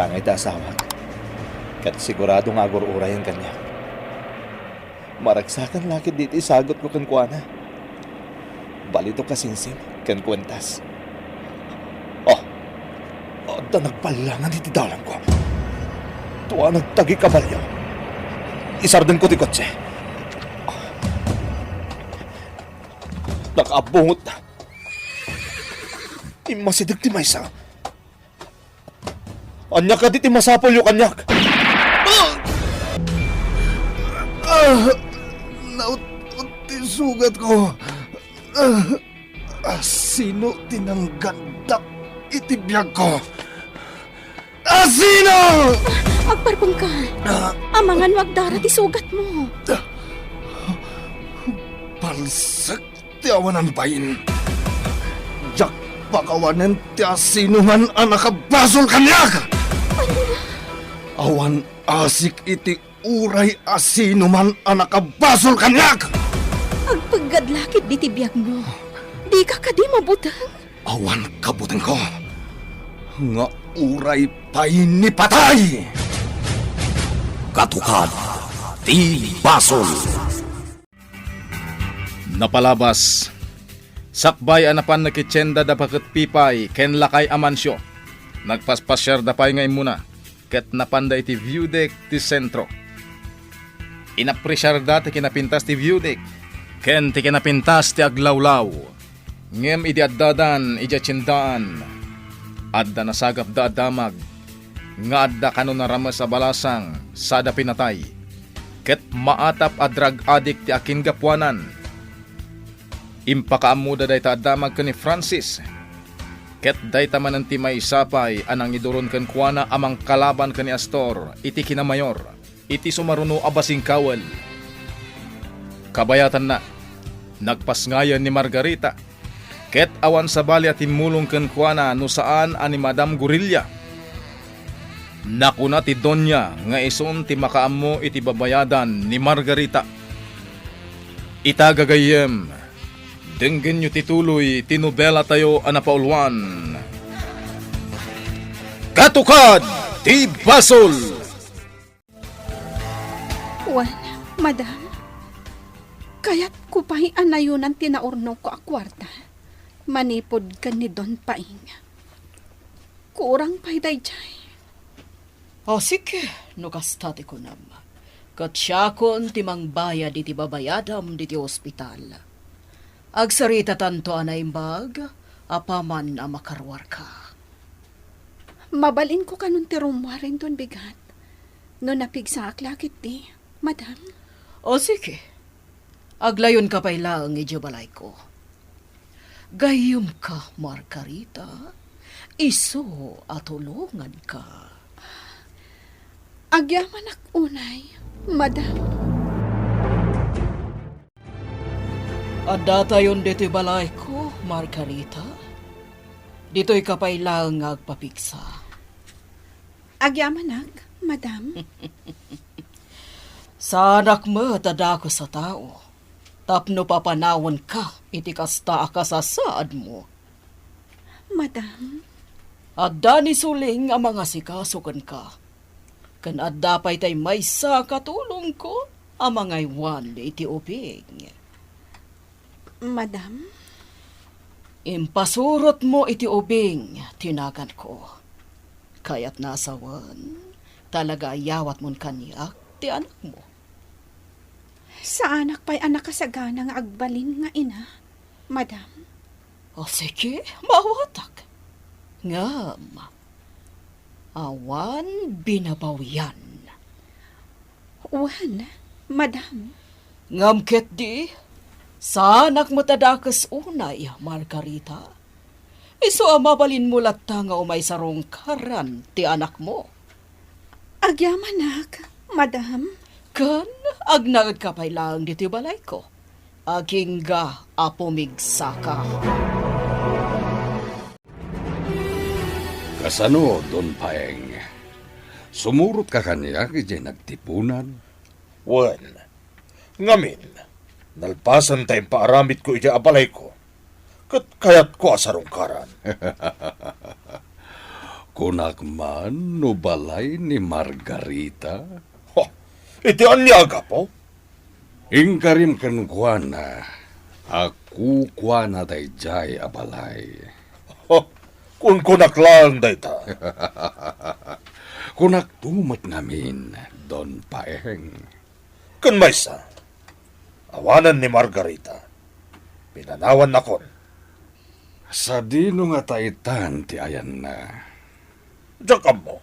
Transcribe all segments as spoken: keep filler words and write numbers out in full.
Angay ti asawak, ket sigurado nga agur-urayen kaniak. Maragsakan la ketdi ti isagutko kenkuana. Balitok a singsing ken kuentas. Oh, adda nagballangan iti dalangko. Dua nagtagi kabalio. Isardengko ti kotse. Nakaabungotna. Immasideg ti maysa. Ania kadi ti masapulyo kaniak? Ah! Ah! Naut-ot ti sugatko. Ah! Asino ti nanggandak iti biagko? Asino? Agparpengka. Ah! Amangan no agdara ti sugatmo. Palsek ti awanan bain. Diak pakawanen ti asinoman a nakabasol kaniak. Awan asik iti uray asinoman a nakabasol kaniak. Agpeggad la ketdi ti biagmo. Dika kadi mabuteng? Awan kabutengko nga uray pay ni patay. Katukad ti basol. Napalabas, sakbay a napan nakitienda da Baket Pipay ken Lakay Amancio, nagpaspasiarda pay nga immuna, ket napanda iti view deck ti sentro. Inapresiarda ti kinapintas ti view deck ken ti kinapintas ti aglawlaw. Ngem idi addadan idiay tiendaan, adda nasagapda a damag nga adda kano narames a balasang sada pinatay, ket maatap a drug addict ti akingapuanan. Impakaammoda dayta a damag ken ni Francis, ket dayta manen ti maysa pay a nangiduron kenkuana a mangkalaban ken ni Astor iti kinamayor iti sumaruno a basingkawen. Kabayatanna, nagpasngayen ni Margarita, ket awan sabali a timmulong kenkuana no saan a ni Madam Gorilla. Nakuna ti Doña nga isun ti makaammo iti babayadan ni Margarita. Ita, gagayyem, denggenyo ti tuloy ti nobelatayo a napauluan, Katukad ti Basol! Wen, madam, kayatko pay a nayonan ti naurnongko a kuarta manipud ken ni Don Paing. Kurang pay daydiay. O, sige, no kasta ti kunam. Ket siakon ti mangbayad iti babayadam diti ospital. Agsaritatanto a naimbag apaman a makaruarka. Mabalinko kanon ti rummuaren ton bigat no napigsaak la ketdi, madam. O, sige. Aglayonka pay laeng idiay balayko. Gayyemka, Margarita. Isu a tulonganka. Agyamanak unay, madam. Addatayon ditoy balayko, Margarita. Ditoyka pay laeng nga agpapigsa. Agyamanak, madam. Saanak met a dakes a tao tapno papanawenka iti kasta a kasasaadmo. Madam. Adda ni Suling a mangasikaso kenka, ken adda pay tay maysa a katulongko a mangaywan iti ubing. Madam? Impasurotmo iti ubing ti naganko. Kayatna a sawen, talaga a yawatmon kaniak ti anakmo. Saanak pay a nakasagana nga agbalin nga ina, madam. O, sige, maawatak. Ngem, awan binabawian. Wen, madam. Ngem ketdi, saanak met a dakes unay, Margarita. Isu a mabalinmo latta nga umay sarungkaran ti anakmo. Agyamanak, madam. Ken agnaedka pay laeng ditoy balayko. Agingga a pumigsaka. Kasano, Don Paeng? Sumurotka kaniak idiay nagtipunan? Wen, ngamin, nalpasen ta impaaramidko idiay a balayko, ket kayatko a sarungkaran. Kunak man no balay ni Margarita? Ho, iti ania a gapu? Inkarim kenkuana a kukuana daydiay a balay. Ho, kunkunak laeng dayta. Kunakto met ngamin, Don Paeng. Ken maysa, awanen ni Margarita. Pinanawannakon. Sadino ngata itan ti ayanna? Diak ammo.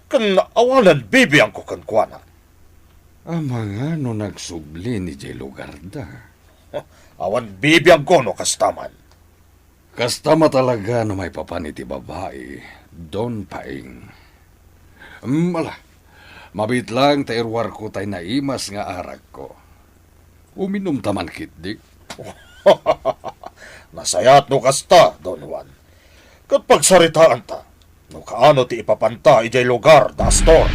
Ken awanen bibiangko kenkuana. Amangan no nagsubli idiay lugarda. Awan bibiangko no kasta man. Kasta matalaga no maipapan iti babai, Don Paeng. Mm, ala, mabiit laeng ta iruarko tay naimas nga arakko. Uminumta man ketdi. Nasayaat no kasta, Don Juan. Ket pagsaritaanta no kaano ti ipapanta idiay lugar da Astor.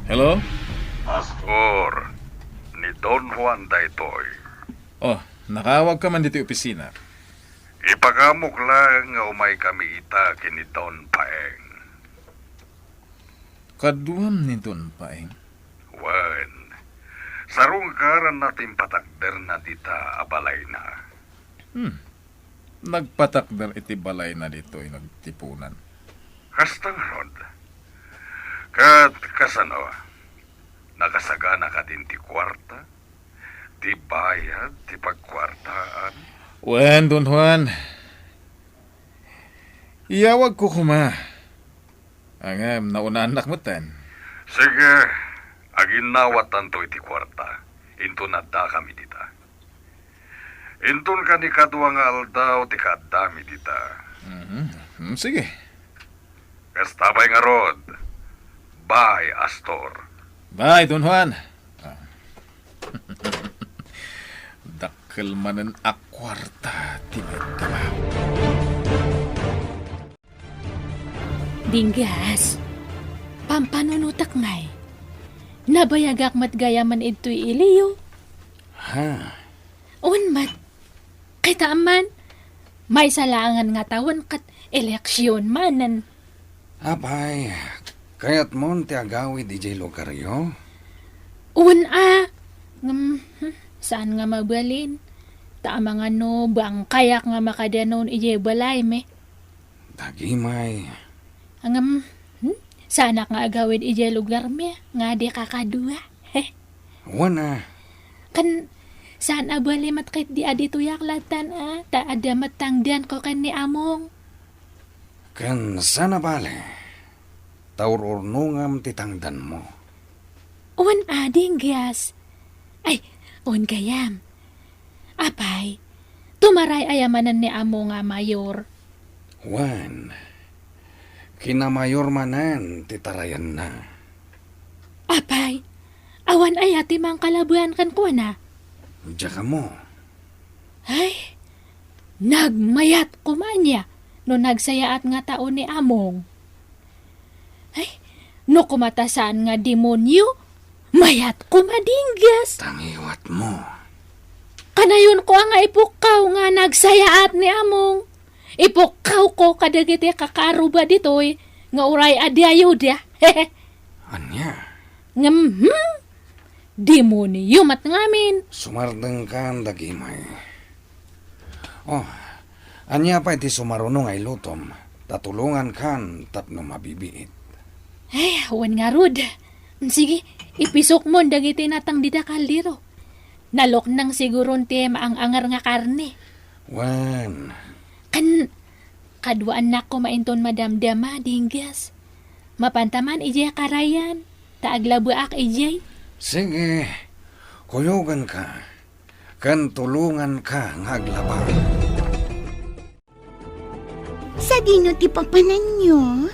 Hello? Astor, ni Don Juan daytoy. Oh, nakaawag ka man ditoy opisina. Ipagamok laeng nga umay kami ita ken ni Don Paeng. Kaduam ni Don Paeng? Wen, sarungkaranna ti impatakderna dita a balayna. Hmm. Nagpatakder iti balayna ditoy nagtipunan. Kasta ngarud. Ket kasano? Nakasagana kadin ti kuarta? Ti bayad ti pagkuartaan? Wen, Don Juan. Iyawagko koma. Ngem, naunaannak metten. Sige, aginnawatanto iti kuarta. Inton addakami dita. Inton kani kadua nga aldaw ti kaaddami dita. Mhm. Hmm, sige. Kasta pay ngarud. Bye, Astor. Bye, Don Juan. Ah. Dakkel manen a kuarta ti maitama. Dinggas, pampanunotek ngay. Nabayagak met gayamen idtoy iliyo. Ha? Wen met. Kitaem man, maysa laengen nga tawen ket eleksion manen. Apay, kayatmon ti agawid idiay lugaryo? Wen a, ngem, hmm, saan nga mabalin. Ta amangan no bangkayak nga makadanaw idiay balaymi. Dagimay. Ngem, hmm, saanak nga agawid idiay lugarmi nga adi kakadua. Wen a. Ken, saan a bali met ketdi a ditoyak lattan a, ta adda met tangdanko ken ni Among. Ken saan a bali, ta ur-urnongam ti tangdanmo. Wen a, Dinggas. Ay, wen gayam. Apay, tumaray aya manen ni Among a mayor? Wen, kinamayor manen ti tarayanna. Apay, awan aya ti mangkalaboan kenkuana? Diak ammo. Ay, nagmayat koma ania no nagsayaat nga tao ni Among. Ay, no koma ta saan nga demonio, mayat koma, Dinggas. Tangiwatmo. Kanayonko a nga ipukkaw nga nagsayaat ni Among. Ipukkawko kadagiti kakaarruba ditoy nga uray adi a Judio. Ania? Ngem, hmm? Demonio met ngamin. Sumardengkan, dagimay. Oh, ania pay ti sumaruno nga ilutom, ta tulongankan tapno mabibiit. Ay, wen ngarud. Sige, ipisokmon dagiti natang dita kaldero. Naluknang siguron ti maang-angar nga karne. Wen. Ken, kaduaannak koma inton madamdama, Dinggas. Mapanta man idiay karayan, ta aglabaak idiay. Sige, kuyoganka, ken tulonganka nga aglaba. Sadino ti papananyo?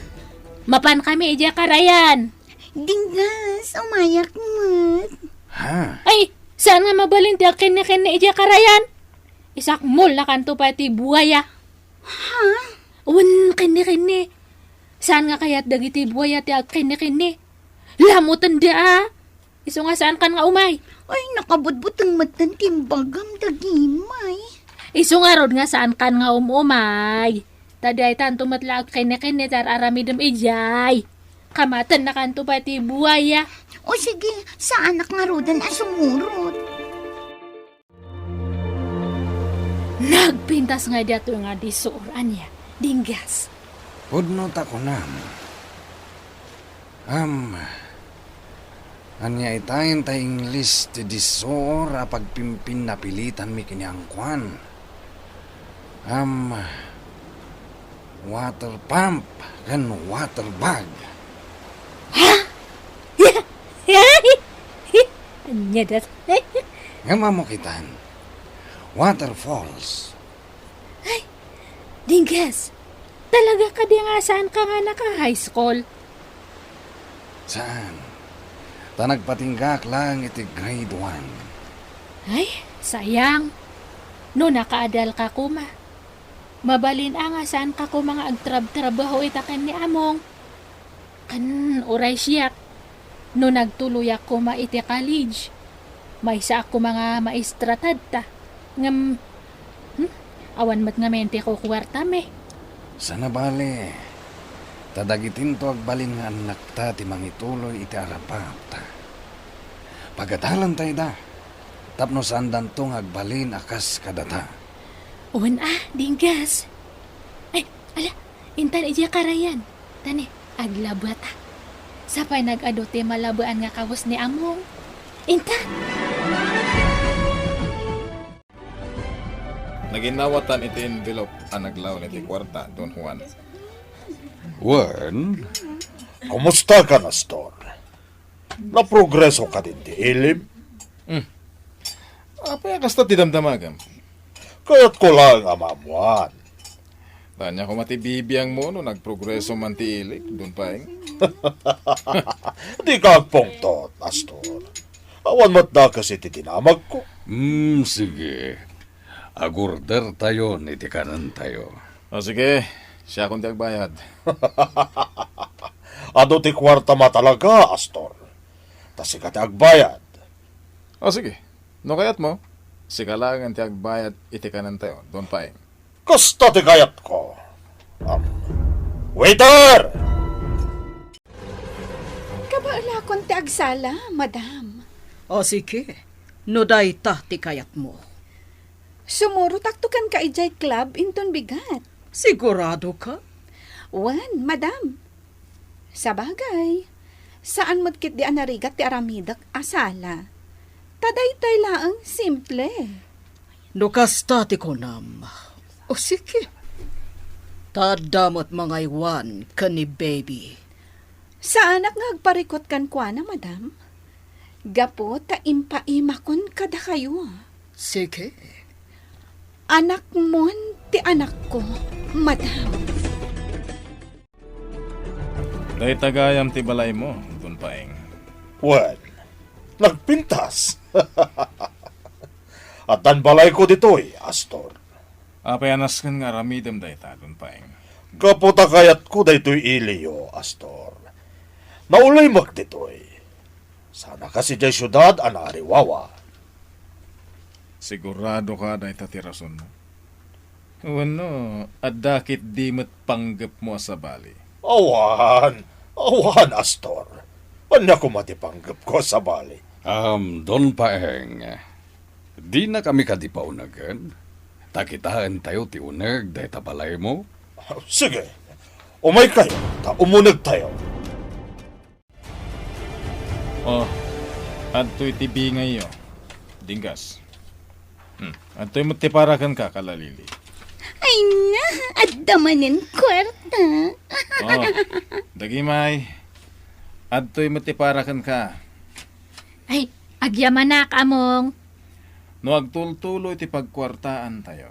Mapankami idiay karayan. Dinggas, umayak met. Ha? Ay, saan nga mabalin ti agkinnikinni idiay karayan? Isakmol nakanto pay ti buaya. Ha? Wen, kinnikinni. Saan nga kayat dagiti buaya ti agkinnikinni? Lamutenda a. Isu nga saankan nga umay. Ay, nakabutbuteng metten ti imbagam, dagimay. Isu ngarud nga saankan nga um-umay. Ta daytanto met la agkinnikinni ti ar-aramidem idiay. Kamatennakanto pay ti buaya. O sige, saanak ngaruden a sumurot. Nagpintas nga diato nga disoor, ania, Dinggas? Pudno ta kunam. Am, ania itayen ta Ingles ti disoor a pagpimpinapilitanmi ken ni angkuan? Am, water pump ken water bag. Ha? Ania dat? Ngem ammo kitan, waterfalls. Ay, Dinggas, talaga kadi nga saanka nga naka-high school? Saan. Ta nagpatinggaak laeng iti grade one. Ay, sayang. No nakaadalka koma, mabalin a nga saanka koma nga agtrabtrabaho ita ken ni Among. Ken uray siak, no nagtuloyak koma iti college, maysaak koma nga maestra tatta. Ngem, hmm, awan met ngamin ti kukuartami. Saan a bale, ta dagitinto agbalin nga annakta ti mangituloy iti arapaapta. Pagadalantayda, tapno saandanto nga agbalin a kas kadata. Wen a, Dinggas. Ay, ala, intan idiay karayan. Tani, aglabata. Sapay nag-adu ti malabuan nga kawes ni Among. Intan! Naginnawatan iti envelope a naglaw iti kuarta, Don Juan. Wen, kumusta ka, Astor? Naprogreso kadin ti ilim? Hmm. Apay a kasta ti damdamagam? Kayatko laeng a maammuan. Ania koma ti bibiangmo no nagprogreso man ti ilik, Don Paeng? Dika agpungtot, Astor. Awan met dakes iti dinamagko. Hmm, sige. Agordertayon iti kanentayo. O sige, siakon ti agbayad. Adu ti kuartam a talaga, Astor. Ta sika ti agbayad. O sige, no kayatmo, sika laengen ti agbayad iti kanentayo, Don Paeng. Kasta ti kayatko. Am, waiter! Kabaelakon ti agsala, madam. O sige, no dayta ti kayatmo. Sumurotakto kenka idiay club inton bigat. Sigurado ka? Wen, madam. Sabagay, saan met ketdi a narigat ti aramidek a sala. Ta daytoy laeng simple. No kasta ti kunam, o sige. Ta adda met mangaywan ken ni baby. Saanak nga agparikut kenkuana, madam. Gapu ta impaimakon kadakayo. Sige. Anakmon ti anakko, madam. Dayta gayam ti balaymo, Don Paeng. Wen, nagpintas. Addan balayko ditoy, Astor. Apay a nasken nga aramidem dayta, Don Paeng? Gapu ta kayatko daytoy iliyo, Astor. Naulimek ditoy. Sana kas idiay siudad a naariwawa. Sigurado ka dayta ti rasonmo? Wenno, adda ketdi met panggepmo a sabali? Awan, awan, Astor. Ania koma ti panggepko a sabali? Am, Don Paeng, dinakami kadi paunegen? Ta kitaentayo ti uneg dayta balaymo? Sige, umaykayo, ta umunegtayo. O, adtoy ti bingayyo, Dinggas. Hmm, adtoy met ti para kenka, Kalalili. Ay na, adda manen kuarta. O, dagimay, adtoy met ti para kenka. Ay, agyamanak, Among. No agtultuloy ti pagkuartaantayo,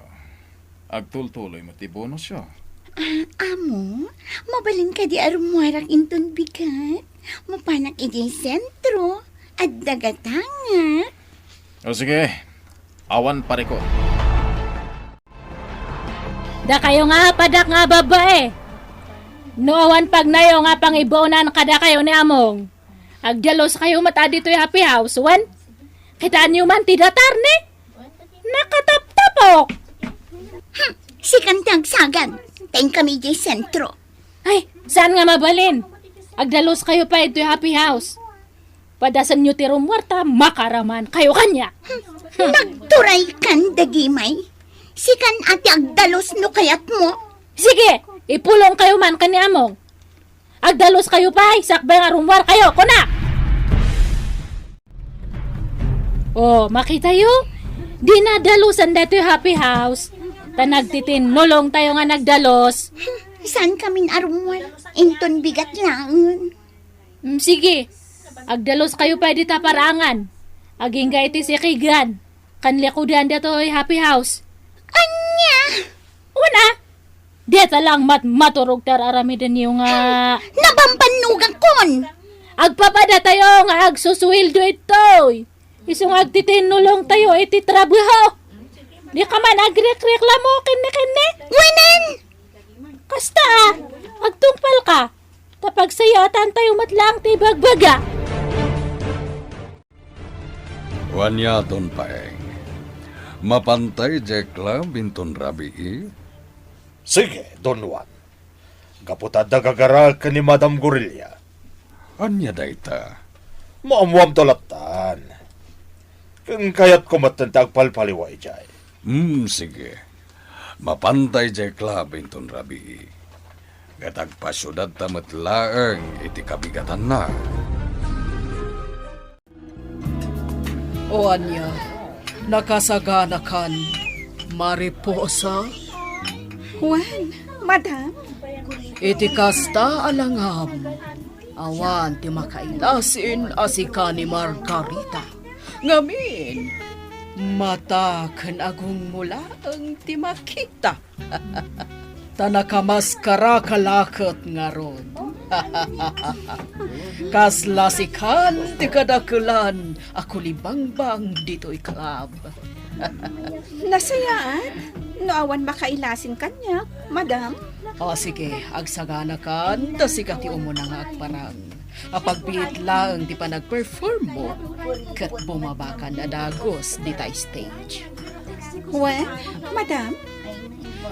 agtultuloy met ti bonusyo. Ah, amo, mabalin kadi a rummuarak inton bigat? Mapanak idiay sentro, adda gatangak. O sige, awan parikut. Dakayo nga apadak nga babae. No awan pagnayo nga pangibaonan kadakayo ni Among, agdialoskayo met a ditoy happy house, wen? Kitaenyo man ti datar, ne? Nakataptapok! Hmm, sikan ti agsagan. Teng kami di sentro. Ay, saan nga mabalin? Agdaluskayo pay ditoy happy house. Padasenyo ti rummuar ta makaramaankayo kaniak. Nagturaykan, Dagimay. Sikan a ti agdalus no kayatmo. Sige, ipulongkayo man ken ni Among. Agdaluskayo pay, sakbay nga rummuarkayo, kuna! O, makitayo? Di nadalusan daytoy happy house. Ta nagtitinnulongtayo nga nagdalus. Saan kamin a rummuar? Inton bigat laengen. Mm, sige. Agdaluskayo pay dita parangan. Agingga iti sikigan. Ken likudan daytoy happy house. Ania? Una, dita lang met maturog ti ar-aramidenyo nga nabambannogakon. Agpapadatayo nga agsusueldo itoy. Isu nga agtitinnulongtayo iti trabaho. Di ka man agrekreklamo kenni, kenni. Wenen! Kasta, a, agtungpal ka. Ta pagsayaatantayo met laeng ti ibagbaga. Wen aya, Don Paeng. Mapantay diay club inton rabii? Sige, Don Juan. Gapu ta adda gagaraek ken ni Madam Gorilla. Ania dayta? Maammoamto lattan. Ken kayatko metten ti agpalpaliwa idiay. Hmm, sige. Mapantay diay club inton rabii. Ket agpasiudadta met laeng iti kabigatanna. O ania, nakasaganakan, Mariposa? Wen, madam. Iti kasta a langam, awan ti makailasin a sika ni Margarita. Ngamin, mata ken agungmo laeng ti makita. Ta nakamaskaraka laket ngarud. Kasla sikan ti kadakelan a kulibangbang ditoy club. Nasayaat? No awan makailasin kaniak, madam. O sige, agsaganakan ta sika ti umuna nga agparang. Apagbiit laeng ti panagperformmo, ket bumabakan a dagus dita stage. Wen, madam?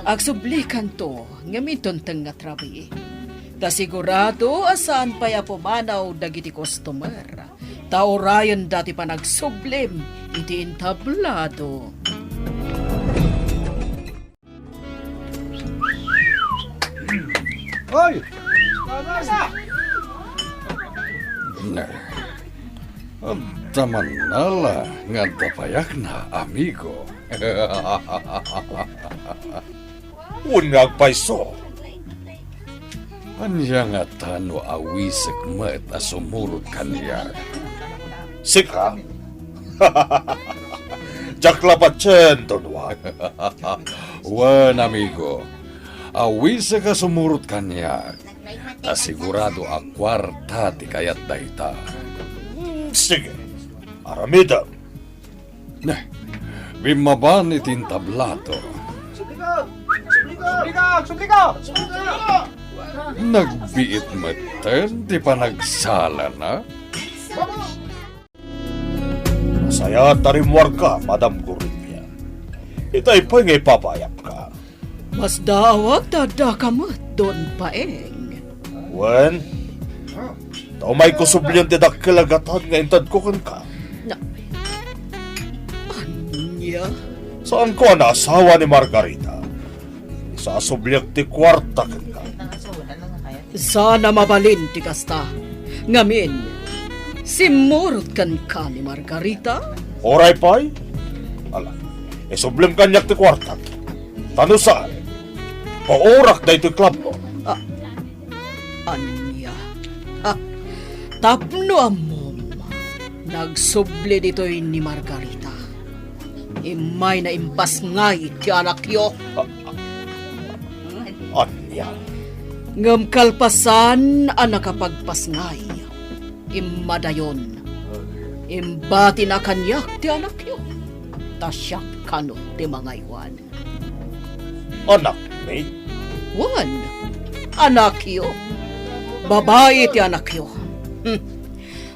Agsublikanto ngem inton tengnga ti rabii. Ta sigurado a saan pay a pumanaw dagiti customer. Ta urayenda ti panagsublim iti entablado. Hoy! Ne. Adda mannala nga adda payakna, amigo. Wen nga agpayso. Ania ngata no awisek met a sumurot kaniak? Sika? Diak la patien, Don Juan. Wen, amigo, awisek a sumurot kaniak, ta sigurado a kuarta ti kayat dayta. Mm, sige, aramidem. Ne, bimmaban iti entablado. Nagbiit metten ti panagsalana. Nasayaat ta rimmuarka, Madam Gorilla. Itay pay nga ipapaayapka. Masdaawak ta addaka met, Don Paeng. Wen, ta umayko sublien ti dakkel a gatad nga intedko kenka. Na, ania? Saanko a naasawa ni Margarita. Isasubliek ti kuarta kenka. Saan a mabalin ti kasta. Ngamin, simmurot kenka ni Margarita? Uray pay? Ala, isublim kaniak ti kuartak. Ta no saan, paurak daytoy club mo. Ah, ania? Ah, tapno ammom, nagsubli ditoy ni Margarita. Immayna impasngay ti anakyo. Ania? Ngem kalpasan a nakapagpasngay, immadayon. Imbatina kaniak ti anakyo, ta siak kano ti mangaywan. Anakmi? Wen, anakyo. Babai ti anakyo. Hmm.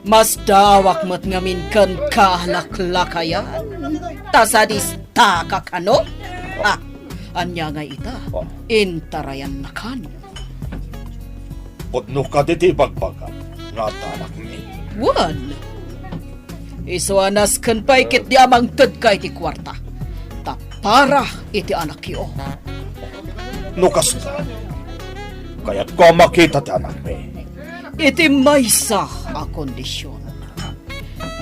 Masdaawak met ngamin kenka a laklakayan. Ta sadistaka kano? Ah, Ania ngay ita? Oh. Intarayannakan. Pudno kadi ti ibagbagam nga adda anakmi? Wen. Isu a nasken pay ketdi a mangtedka iti kuarta. Ta para iti anakyo. No kasta, kayatko a makita ti anakmi. Iti maysa a kondision.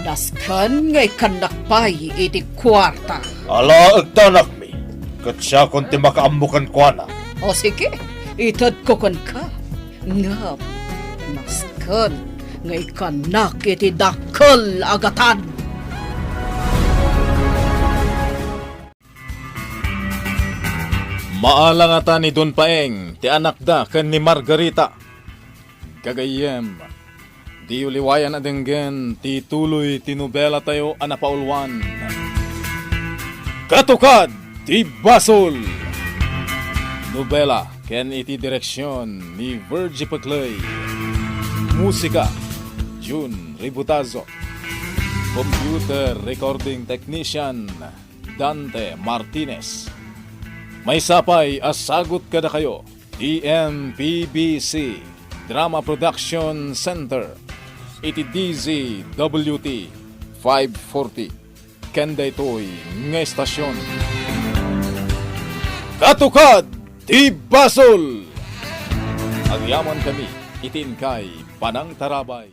Nasken nga ikkannak pay iti kuarta. Alaek ti anakmi, ket siakon ti makaammo kenkuana. O sige, itedko kenka. Ngem, nasken nga ikkannak iti dakkel a gatad. Maala ngata ni Don Paeng ti anakda ken ni Margarita. Gagayyem, diyo liwayan a denggen ti tuloy ti nobelatayo a napauluan, Katukad ti Basol. Nobela ken iti direksion ni Virgie Peclay. Musika, Jun Ributazo. Computer recording technician, Dante Martinez. Maysa pay a sagut kadakayo ti M P B C Drama Production Center iti D Z W T five forty. Ken daytoy nga estasion, Katukad ti Basol! Agyamankami iti inkay panangtarabay.